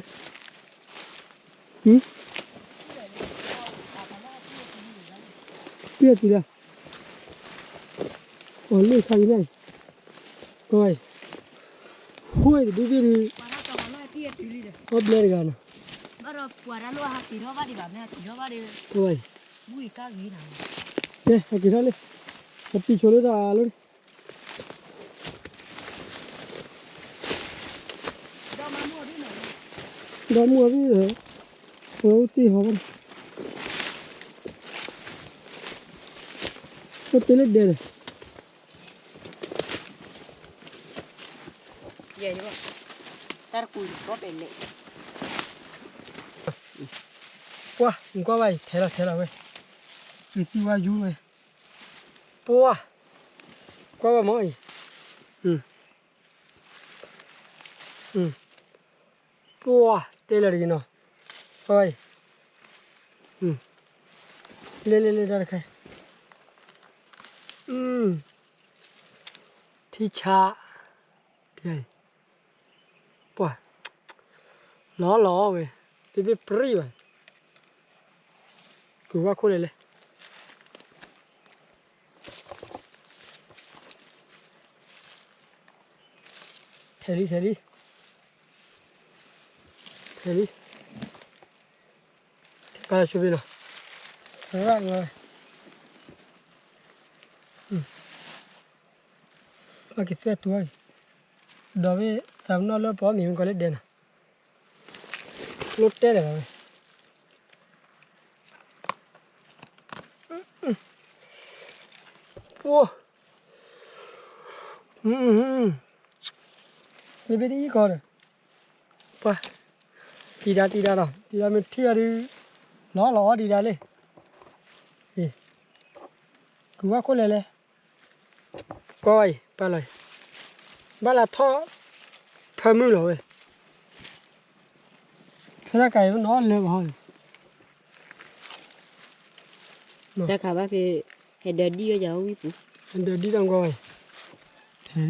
ပျဲတုၤလၢ, အိၣ်လၢခါအံၤန့ၣ်, ကွၢ်ဝဲအံၤ, ဟိတဘ့ၣ်ဘ့ၣ်ဒုး, အီၣ်ဘျဲတဂၤနီၤ, ကွၢ်ဝဲအံၤ ကဲ အက့ၤထီၣ်လံ, အပံၤဆိလၢတၢ်အလိၣ်န့ၣ်, ဒီမုၢ်အဘ့ၣ်ဒီး, ဝဲအိၣ်တ့ၢ်ဟီဘၣ်န့ၣ်, အိၣ်တ့ၢ်လၢဒဲဒီး ယဲၢ်, တၢ်တကူၣ်တဘီပဲလဲၣ်, ကွၢ် နကွၢ်ဘၣ်အံၤ ထဲလီၤထဲလီၤဝဲ, ယသံဝါယူဝဲ, ပှၢ်, ကွၢ်ဘၣ်မ့ၢ်အံၤ, ပှၢ် တဲလၢာ်တဂ့ၤနီၤ, ကွၢ်ဘၣ်အံၤ, လဲၤလဲၤလဲၤတၢ်တခါ, ထံဆး, ပှၢ်, လီၤလီၤဝဲ, တဘ့ၣ်ပြံၣ်ဘၣ်, ကုၤဝါခိၣ်လဲၤလဲၤ ထဲလံ ထဲလံ, ထဲလံ, ထဲကါလၢဆိဘ့ၣ်နီၤ, ရၣ်လီၤ, ဘၣ်က့ၤသွဲၣ်တူၢ်အံၤ, ဒီးဘ့ၣ်သးပနီၣ်လၢပအီၣ်မ့ၤမ့ၢ်ကီးလၢဒဲနီၤ, လိၣ်တဲလၢၤဘၣ်ဝဲ အိ, မ့ၢ်ဘ့ၣ်တအံၣ်ကီးဒီး, ပှၢ်, တံၤဒါတံၤဒါဒီး တံၤဒါမ့ၢ်ထံၣ်အီၤဒုး, လီၤလီၤအီၣ်တံၤဒါလံ, ကုၤဝါခိၣ်လဲၤလဲၤ, ကွၢ်ဝဲအံၤ ပာ်လီၤအံၤ, ဘၣ်လၢထီၣ်, ဖၢမုၢ်လီၤဝဲ ဖဲလၢကၤအံၤ ပနီၣ်လၢဘၣ်ဟီန့ၣ်, တၢ်ခးဘၣ်ဖဲ, ဟဲဒၢဒံၣ်ဝဲယၤအိၣ်ဝံၣ်ပူၤ, ဟဲဒၢဒံၣ်ဒီးကွၢ်ဝဲအံၤ,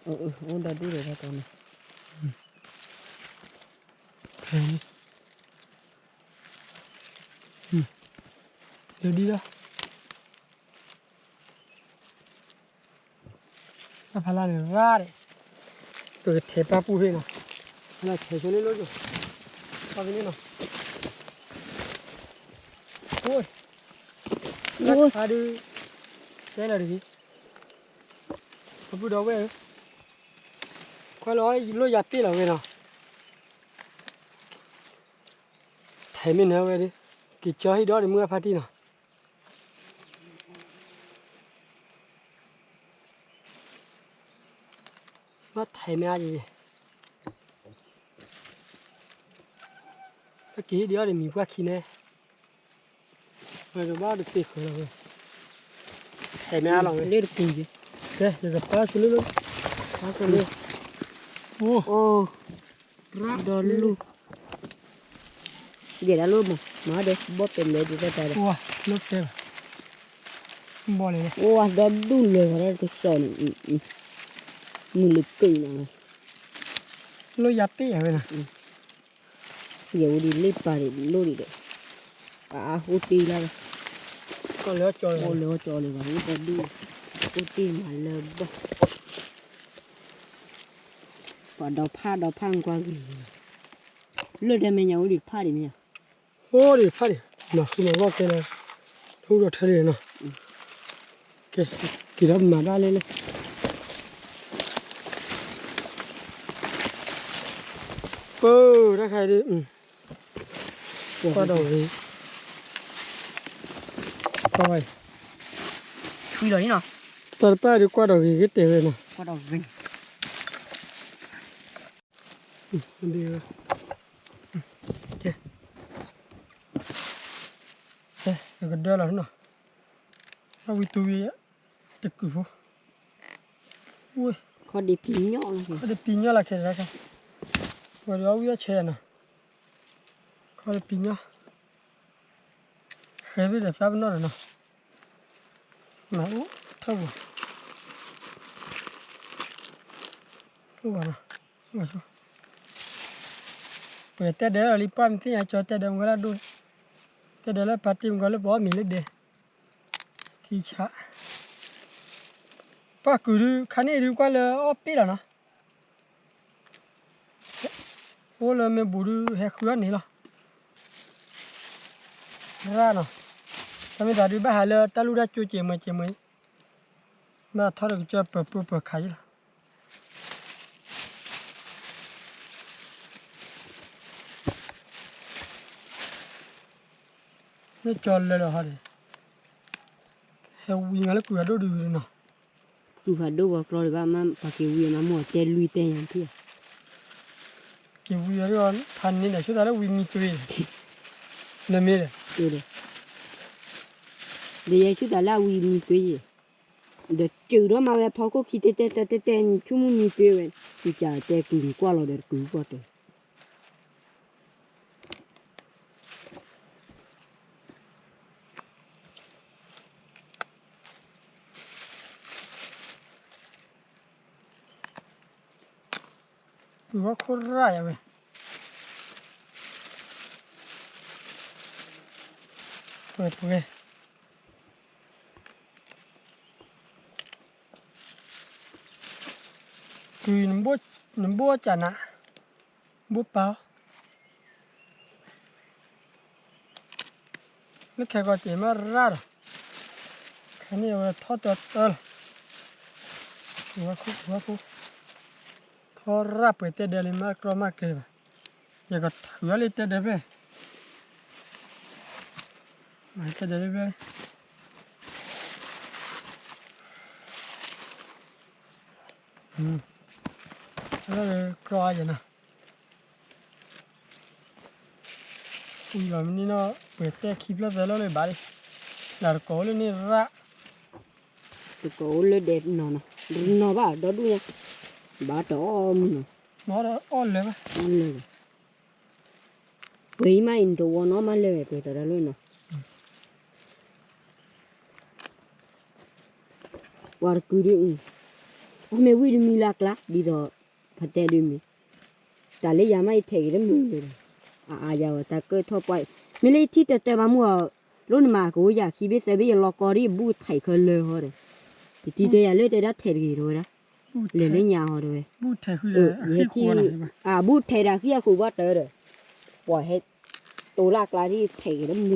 အိၣ်ဒီဒူၣ်ဒီးတၢ်တီန့ၣ်, ဒၢဒံၣ်လီၤ တၢ်ဖးလၢ်န့ၣ်ရၣ်ဒီး, ပကထဲပၢ်ပူၣ်ဖဲနီၤ, ဖးလၢ်ထဲဆိလ့လိၣ်ယိာ်, ပၢ်ဖဲန့ၣ်နီၤ, အိ, တၢ်ခးဒုး, တဲလၢာ်တဂ့ၤ, အပုၢ်ဒီးဝဲၢ်ဧၢ, ခွဲးလီၤလိၣ်ယၤပ့ၣ်လီၤဝဲနီၤ, ထဲမ့ၢ်နၢ်ဝဲဒီး, က့ၤကၠီဟံၣ်ဒီးမုၢ်အဖါတံၢ်နီၤ ဘၣ်ထဲမ့ၢ်အါယဲ, ဘၣ်က့ၤဟံၣ်ဒီးအီၤဒီးမံၤပှၢ်ခံန့ၣ်, ဘၣ်ဒီးပ့ၤဃၢၤလီၤဝဲ, ထဲမ့ၢ်အါလီၤဝဲ, လၢတပူၤယဲ, ကဲ ယကပၢ်ဆူလ့လိၣ်, ပၢ်ဆူလ့, အိ, ဒီလူၢ် ယဲဒၣ်လိၣ်မး မၤဒီးဘီၣ်ပဲၤလဲၤဒ်တၢ်တၢ်ဒီး လိၣ်တဲဘၣ် ဘီၣ်လဲၤလီၤ အိၣ်ဒီဒူၣ်လၢၤဂီၤတၢ်တစီၤန့ၣ် မုၢ်လၢကၢၢ်နီၤ လိၣ်ယၤပ့ၣ်ယၤဝဲနီၤ ယအိၣ်ဒံးလ့ၣ်ပာ်ဒံးလိၣ်ဒံးဒီး ပှၤအိၣ်တ့ၢ်လၢ အိၣ်လၢအီၣ်ကၠီလၢၤဘၣ် အိၣ်တ့ၢ်မးလၢဘီၣ် ပှၤဒီဖးဒီဖးကွၢ်ဂ့ၤ လၢတၢ်မဲာ်ညါအိၣ်ဒံးတဖၣ်ဒံးမ့ၢ်ဧါ အိၣ်ဒံးတဖၣ်ဒံး မၤဃံမၤဂီၢ်ကဲလၢ တအိၣ်ဒီးထဲဒံးနီၤ ကဲ က့ၤထီၣ်မၤဒၣ်လဲၣ်လၢ ပၢ် တၢ်ခါအံၤဒ် ကွၢ်ဒီးဂ့ၤ ကွၢ်ဝဲ ထွံလီၤအံၤနီၤ တၢ်တပၣ်ဒ်ကွၢ်ဒီးဂ့ၤဂ့ၤတဲဝဲနီၤ ကွၢ်ဒီးဂ့ၤ ကဲ ကဒၢလီၤနီၤ အဝံတူဝံ တကုာ်ဖိ ခီဒံးပံၤညီလၢခဲ ခီဒံးပံၤညီလၢခဲ ဝဲဒီးအဝံအီၣ်ဆဲးနီၤ ခီဒံးပံၤညီ ဃဲဘ့ၣ်ဒီးသးပနီၣ်ဒီးနီၤ မၤအိၣ်ထီၣ်ပှၤ အိၣ်ဘၣ်နီၤ ပတဲဒဲးလီၤလံ ပှၢ်မ့ၢ်သ့ၣ်ညါကၠီတဲဒဲးမ့ၢ်ဝဲဒၣ်ဒိၣ် တဲဒဲးလၢပာ်တ့ၢ်မ့ၢ်ကီးလၢပအီၣ်မ့ၤလၢဒဲး ထံဆး ပှၢ်ကုာ်ဒုး ခါန့ၣ်ဒုးကွၢ်လၢအီၣ်ပ့ၣ်လီၤနီၤ အိၣ်လၢမ့ၢ်ဘူးဒုး ဟဲဃုအီၣ်န့ၣ်လီၤ ရၣ်နီၤ တၢ်မ့ၢ်သးဒုးဘၣ်ဟးလၢတၢ်လူၢ်တၢ်ကၠိကဲးမးကဲးမး, ဘၣ်ထီၣ်ဒီးကစၢၢ်ပၢၤပၢၤပၢၤခးယံလီၤ. လၢကၠီလၢလီၤဟီဒီး ဟဲဝံၤမးလၢကွံာ်ဖးဒိၣ်ဒုးနီၤ. ကွံာ်ဖးဒိၣ်ဝဲကျီဒီးဘၣ်မး ပှၤက့ၤဝံၤမး မ့ၢ်တဲလွံၢ်တဲညါထံၣ်ဧါ. က့ၤဝံၤအီၤဒ်အီၤ ဖးန့ၢ်ဒီးဆူသးလၢဝံၤမံသွ့, နမ့ၢ်ဒီး, ဒီးယဲဆူသးလၢအဝံၤမံသွ့ယဲ, ဒီးစၢၤဒီးမၤဝဲဖီခိၣ်ခံတဲတဲတဲတဲတဲ ဆူမုၢ်မံသွ့ဝဲ, ကစၢ်တဲကွံာ်ကွၢ်လီၤဒီးတကွံာ်ကွၢ်တၢၢ် ကွံာ်ဝဲခိၣ်ရၣ်ယၤဝဲ, ပှဲၤပှဲၤ, ကွံာ်နဘိၣ်ကနး, ဘိၣ်ပာ်အီၤ လၢခဲကီးက့ၤမ့ၢ်ရၣ်ဒီး, ခဲန့ၣ်အဝဲထီၣ်တၢတၢလီၤ, ဝဲခိၣ်ဝဲခိၣ်, ထီၣ်ရၣ်ပှဲၤတဲဒၢလံ မ့ၢ်ကြီမ့ၢ်ကျဲဘၣ်, ယကထုးအီၤလၢတဲဒၢဖျၢၣ်, တဲဒၢဖျၢၣ်, လၢကြီယဲနီၤ ဝံၤလီၤမနုၤနီၤ ပှဲၤတဲခံဖျၢၣ်သၢလီၢ်လၢဘၣ်လံ, လၢတကိးအိၣ်လၢန့ၣ်ရၣ်, တကိးအိၣ်လၢဒဲးနီၤနီၤ, နီၤဘၣ်ဒီဒူၣ်ညါ, ဘၣ်တအီၣ်မုၢ်နီၤ, အီၣ်လၢာ်ဘၣ်, အီၣ်လၢာ်ဘၣ်, ပှဲၤအံၤမးအံၤ နတဝီနီၤမးလၢာ်ဝဲ ပှဲၤတီၤတၢ်လၢနီၤ ပှၤတကုၤဒ်အံၤ, အီၣ်မ့ၢ်ဝံၣ်တမံၤလၢအကျါ ဒ်သိး ဖါတဲဒ်မ့ၢ်, တၢ်လၢယၤမးယထဲးက့ၤတမုာ်လၢၤဒီး, အါအါယၤဝဲတၢ်ကၢၣ်ထီၣ်ပှၢ်, မ့ၢ်လၢယထံၣ်တၢ်တၢ်မးမုၢ်အီၤ, လိၣ်နမၤကအိၣ်ယၤခံဘ့ၣ်သၢဘ့ၣ်ယလီၤကီဒ်ယဘူၣ်ထဲးခဲလၢာ်ဟီဒီး, ယထံၣ်တဲယၤလၢတဲဒၣ်ထဲးတဂ့ၤတဝဲဒၣ်, လဲၤလၢညါဟီတဝဲ, ယဟဲထံၣ်, အဘူၣ်ထဲးတၢ်ဃံအခိၣ်ဘၣ်တၢ်ဒီး, ပှၤဟဲ တိၤလၢအကျါဒ်ထဲးက့ၤတမုာ်လၢ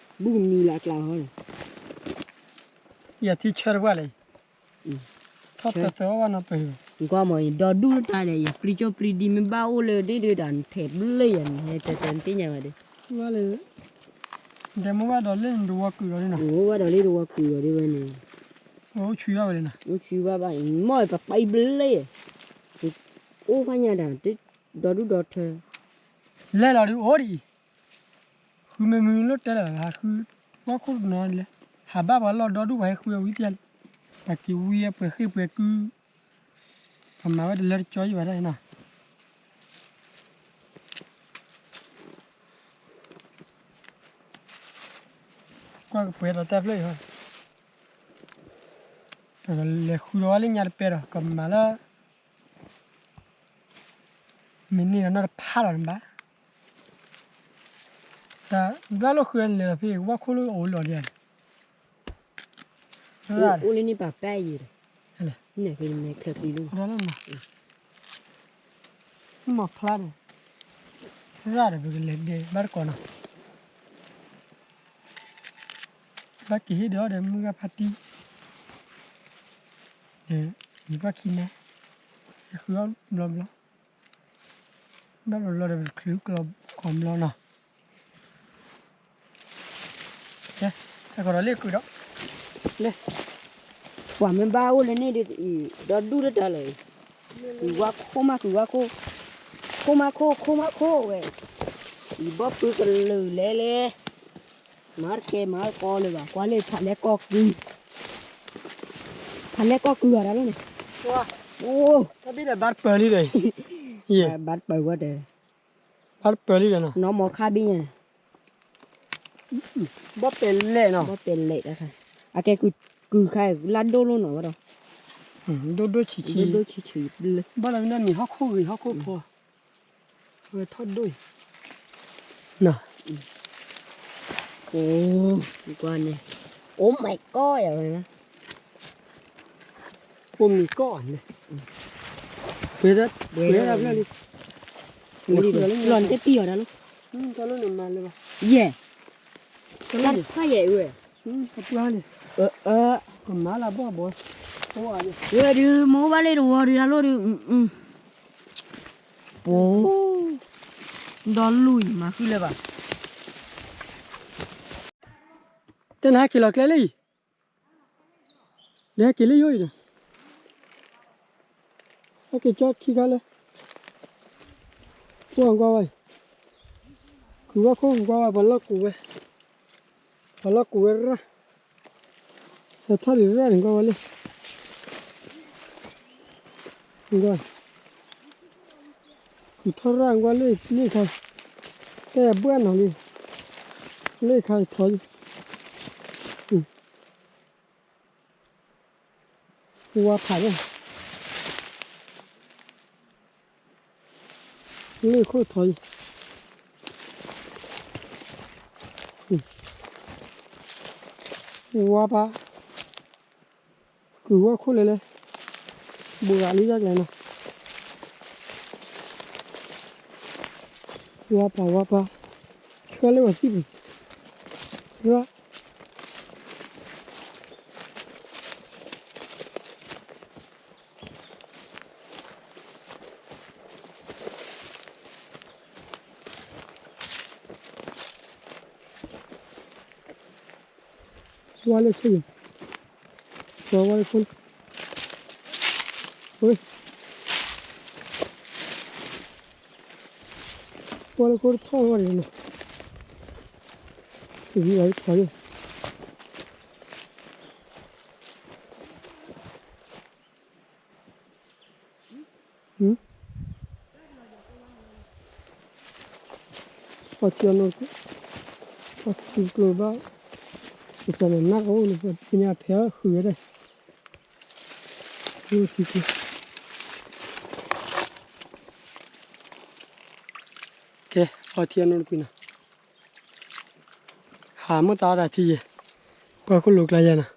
ၤ, ဘူၣ်မံလၢအကျါဟီဒီး, ယထံၣ်ဆၢတပှၢ်လဲၣ်, ထီၣ်သၢသၢအီၣ်ဘၣ်နီၤပၢၢ်, ကွၢ်မ့ၢ်ဒီဒူၣ်တၢ်လဲၣ် ယပြံကၠိပြံဒံမ့ၢ်ဘၣ်အိၣ်လၢဒ့ၣ်ဒုးဒီး နထဲးဘျၢၣ်ယၤန့ၣ် ဟဲတၢ်တၢ်နသ့ၣ်ညါဘၣ်ဒီး, တဲမိၢ်ဘၣ်ဒီးလၢနတဝီကုာ်လီၤဒ်နီၤ, မိၢ်ဘၣ်ဒီးလၢတဝီကုာ်လီၤဒ်ဝဲန့ၣ်, အိၣ်ဆူဘၣ်ဝဲလဲၣ်နီၤ, အိၣ်ဆူဘၣ်ဘၣ် မ့ၢ်ပပာ်ဘျၢၣ်, အိၣ်ဖးညါတၢ်, ဒီဒူၣ်ဒီထၢ, လဲၤလီၤဒုးအိၣ်ဒ်အံၤ ဃုမ့ၢ်မုၢ်လၢတဲလၢာ် ဟးဃုဝဲခိၣ်တနီၤလဲၣ်, ဟးဘၣ်ပှၤလီၢ်ဒီဒူၣ်ပှၤဟဲဃုဝဲဝံၤပျဲၢ်လံ, ပှၤက့ၤဝံၤပှဲၤဃ့ၢ်ပှဲၤကု, ပမၤဝဲတလၢတကၠီယံၤဘၣ်ဒၣ်နီၤ, ကွၢ်ကပှဲၤဒီးတၢ်ဖျၢၣ်အံၤ, ပကလဲၤဃုဒီးဝဲလၢညါတပဲဒီး ကမၤလၢ မ့ၢ်န့ၢ်ဒီးနီၢ်တဖးလီၤနဘၣ်, တၢ်ဘၣ်လိာ်ဃုန့ၣ်လဲၤဒီးဖဲ ဝၣ်ခိၣ်လၢအအိၣ်လီၤဒ်န့ၣ်, အိၣ်လၢန့ၣ်ပာ်ပၢ်ယံၤဒီး, န့ၣ်ဖဲန့ၣ်မဲာ်ချၢပျံၤလၢ, မ့ၢ်ဖျါဒီး, ရၣ်ဒီးပကလဲၤဒဲးဘၣ်တကိးနီၤ, ဘၣ်က့ၤဟ့ၣ်ဒီးအီၤဒီးမုၢ်ဂၢ်ဖါတံၢ်, ဒီးယဘၣ်ခံန့ၣ်, ယဃုအီၣ်ဘျီဘျီ, ဘၣ်ဘျီဘျီဒီးပချုးကျီကိးဘျီနီၤ, ကဲ, ဟဲကဒီးလ့ၣ်ကုာ်ဒီး, လ့ၣ်, ပှၤမ့ၢ်ဘၣ်အိၣ်လၢန့ၣ်ဒီး, ဒီဒူၣ်တတၢ်လၢာ်, ကုာ်ဝါခိၣ်မးကုာ်ဝါခိၣ်, ခိၣ်မးခိၣ်ခိၣ်မးခိၣ်ဝဲ, အံၤဘီၣ်ပုၢ်ကလုာ်လဲၤလဲၤ, မၤတကဲမၤတကီလၢၤဘၣ် ကွၢ်လၢဖးလဲၢ်ကီၢ်ကုာ်, ဖးလဲၢ်ကီၢ်ကုာ်ဂၤတၢ်လီၤန့ၣ်, အိၣ်, ဘၣ်တပၢၤလံဒီး, ဘၣ်တပၢၤဝဲတဲ ဘၣ်တပၢၤလံဒီးနီၤ, နီၢ်မီၤခါဘံၣ်ညါန့ၣ်, ဘီၣ်ပဲၤလဲၣ်နီၤ, ဘီၣ်ပဲၤလဲၣ်တခါ, အကဲကုာ်ခါလၢဒိၣ်လိၣ်နီၤဝဲဒီး, ဒိၣ်ဒိၣ်ဆံးဆံး, ဒိၣ်ဒိၣ်ဆံးဆံး, ဘၣ်လီၤမ့ၢ်န့ၣ်မ့ၢ်ဟီၣ်ခိၣ်ဂ့ၤဟီၣ်ခိၣ်ဖိ, အဝဲထီၣ်ဒိၣ်အံၤ, နီၤ, အိၣ်, ကွၢ်န့ၣ်, Oh my God ယၤဝဲ, Oh my God န့ၣ်, ပှဲၤဒၣ်ပှဲၤဒၣ်ဖျၢၣ်လံ, လီၤနတပံၢ်အီၤတၢ်လီၤ, တၢ်လီၤန့ၣ်မၤလၢၤဘၣ်, ယဲၢ်, တၢ်တဖၣ်ယဲၢ်အဝဲ ပှၢ်န့ၣ်, အၢ, ကမၤလၢဘီၣ်ဘီ, ဝဲဒုး မိၢ်ဘၣ်လ့ၣ်တဝီဒုး တၢ်လိၣ်ဒုး, ပှိၤ, ဒီလူၢ်အံၤ မၤဃုလၢၤဘၣ်, တဲနဟဲက့ၤလီၤကျဲလၢအံၤ, နဟဲက့ၤလၢယိအံၤဒီး, ဟဲက့ၤကၠီခံခါလၢ ပှၢ်ကွၢ်ဝဲအံၤ, ကုၢ်ဝါခိၣ်ကွၢ်ဝဲ ပှၤလီၢ်ကူးဝဲ, ပှၤလီၢ်ကူးဝဲရၣ်, ဟဲထီၣ်ဒံးရၣ်န့ၣ်ကွၢ်ဝဲလၢ, ကွၢ်, ကုၢ်ထီၣ်ရၣ်ကွၢ်လၢ လၢခါ, တဲဘှၢ်နီၤလံ, လၢခါထီၣ်, ဝါဖးဒၣ်, လၢခိၣ်ထီၣ်အံၤ, ဝါပၢ်, ကုၢ်ဝါခိၣ်လဲၤလဲၤ, ဘူးဂၤလံတၢ်ကျဲနီၤ, ဝါပၢ်ဝါပၢ်, ဆှၢလၢဝဲသံၣ်ပူၤ, ရၣ် ဝါလၢခိၣ်, ဝါလၢခိၣ်, ဝဲ, ဝါလၢခိၣ်တထီၣ်ဝဲန့ၣ်, ဝံၤဝဲထီၣ်ယိ ပှၤထံအနီၢ်တကွံာ်, ပှၤထံကျိဘၣ်, ပကနၣ်ကအိၣ်လၢပှၤသ့ၣ်ညါဖဲအီၤဃုာ်ဝဲဒၣ်, ထံကျိ, ကဲ, ပှၤထံအနီၢ်တကွံာ်နီၤ, ဟးမိၢ်သးအီၣ်တၢ်ထံယဲၢ်, ပှၤခိၣ်လိၤကျါယဲၢ်နီၤ.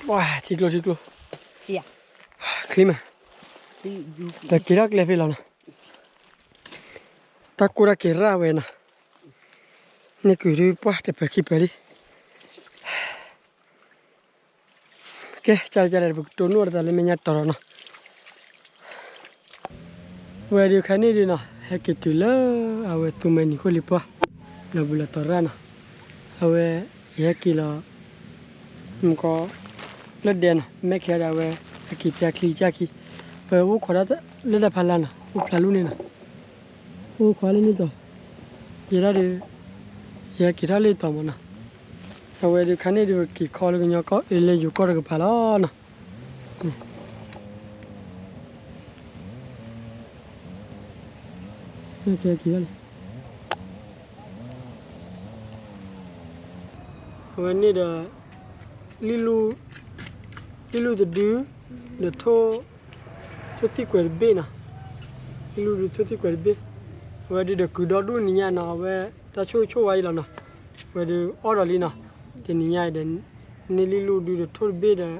ဝါ, ထံကျိ ထံကျိ, ချံမး, တက့ၤထီၣ်ကျဲဖဲလီၤနီၤ, တၢ်ကိၢ်တၢ်ကဲၤရၣ်ဝဲနီၤ, န့ၢ်ကုၢ်ဒုးပှၢ်တပၢၤခံပၢၤလံ. ကဲ, ကၢ်လဲၣ်ကၢ်လဲၣ် ပကတိၢ်နီၣ်တၢ်လၢမဲာ်ညါတီၤလီၤနီၤ. ဝဲဒုးခါန့ၣ်ဒုးနီၤ ဟဲက့ၤတုၤလၢအဝဲသူမွဲနံၤခိၣ်လံပှၢ် လီၤဘှံးလီၤတီၤရၣ်နီၤ. အဝဲ ယဟဲက့ၤလီၤ မကီ လၢဒဲနီၤ မ့ၢ်ခဲဒီးအဝဲ ဟဲက့ၤဖျါချံကၢ်ခံ ပအိၣ်ခိးဒၣ်လၢတၢ်ဖးလၢ်နီၤ အိၣ်ဖျါလူၢ်န့ၣ်နီၤ အိၣ်ခိးလၢန့ၣ်တီၤ ယဲဒၣ်ဒီး ယဟဲက့ၤထီၣ်လၢတီၤမးနီၤ. အဝဲဒုးခါန့ၣ်ဒုး ပက့ၤခီလၢကညီကီၢ် လၢယိၤကီၢ်တကပၤလီၤနီၤ. အဝဲန့ၣ်ဒီး လံၣ်လူၢ်တဒု ဒီးထိၣ် ထိၣ်သံၣ်ကွဲၤတဘ့ၣ်နီၤ. လံၣ်လူၢ်ဒုးထိၣ်သံၣ်ကွဲၤတဘ့ၣ် အဝဲဒုးဒီးကုၤဒီဒူၣ်နံၤညါနီၤ အဝဲတၢ်ဆိၣ်ဆိၣ်ဝါအံၤလီၤနီၤ. အဝဲဒုးအီၣ်ဒီးလံနီၤ တနံၤညါအံၤဒီး န့ၢ်လံၣ်လူၢ်ဒုးဒီးထိၣ်တဘ့ၣ်ဒီး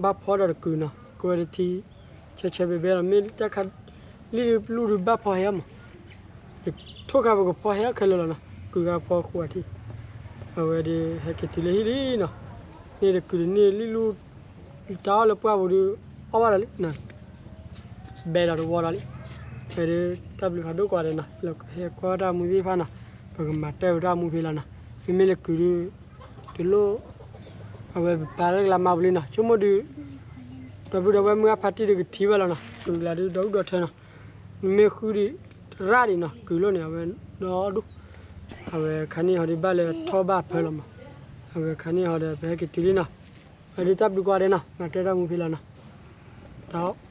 ဘၣ်ဖီဒီးတကုၤနီၤ ကဝဲတထံ ဆၢဆၢဘဲဘဲလီၤ မ့ၢ်တၢ်ခါ လံၣ်လူၢ်ဒုးဘၣ်ဖီဟဲမး ထိၣ်ခါပကဖီဟဲခဲလၢာ်လီၤနီၤ ကုၤခါဖီဃိးထံ အဝဲဒုးဟဲက့ၤတုၤလၢဟံၣ်လံနီၤ န့ၣ်ဒီးကုၤတန့ၢ်လံၣ်လူၢ် တၢ်အီၣ်လၢပှၢ်ပူၤဒုး အီၣ်ဘၣ်ဒီးလံ ဘဲဒီးတဝီဒီးလံ ဝဲဒုးတၢ်ဘျုးဖးဒိၣ်ကွၢ်ဒီးနီၤ ဟဲကွၢ်တၢ်မူသ့ၣ်တဖၣ်နီၤ ပကမၤတၢ်ဝဲတၢ်မူဖဲလီၤနီၤ မ့မ့ၢ်လၢကုၤဒုး တလိၣ် အဝဲပပာ်လၢကလၤမၤပူၤလံနီၤ ဆိကမိၣ်ဒုး ဒီပုၢ်ဒီဝဲၢ်မုၢ်အဖါတံၢ်ဒုးကထံၣ်ဘၣ်လီၤနီၤ ကုၤကလၤဒုးဒီဒူၣ်ဒီထၢနီၤ မ့ၢ်ဃုဒုး ရၣ်ဒံးနီၤ ကုၤလိၣ်န့ၣ် အဝဲဒီဒူၣ် အဝဲခါန့ၣ်ဟီဒုးဘၣ်လၢထီၣ်ဘၣ်ဖၢလီၤမး အဝဲခါန့ၣ်ဟီဒီးပဟဲက့ၤတုၤလံနီၤ ဝဲဒုးတၢ်ဘျုးကွၢ်ဒီးနီၤ မၤတၢ်တၢ်မူဖဲလီၤနီၤ တၢ်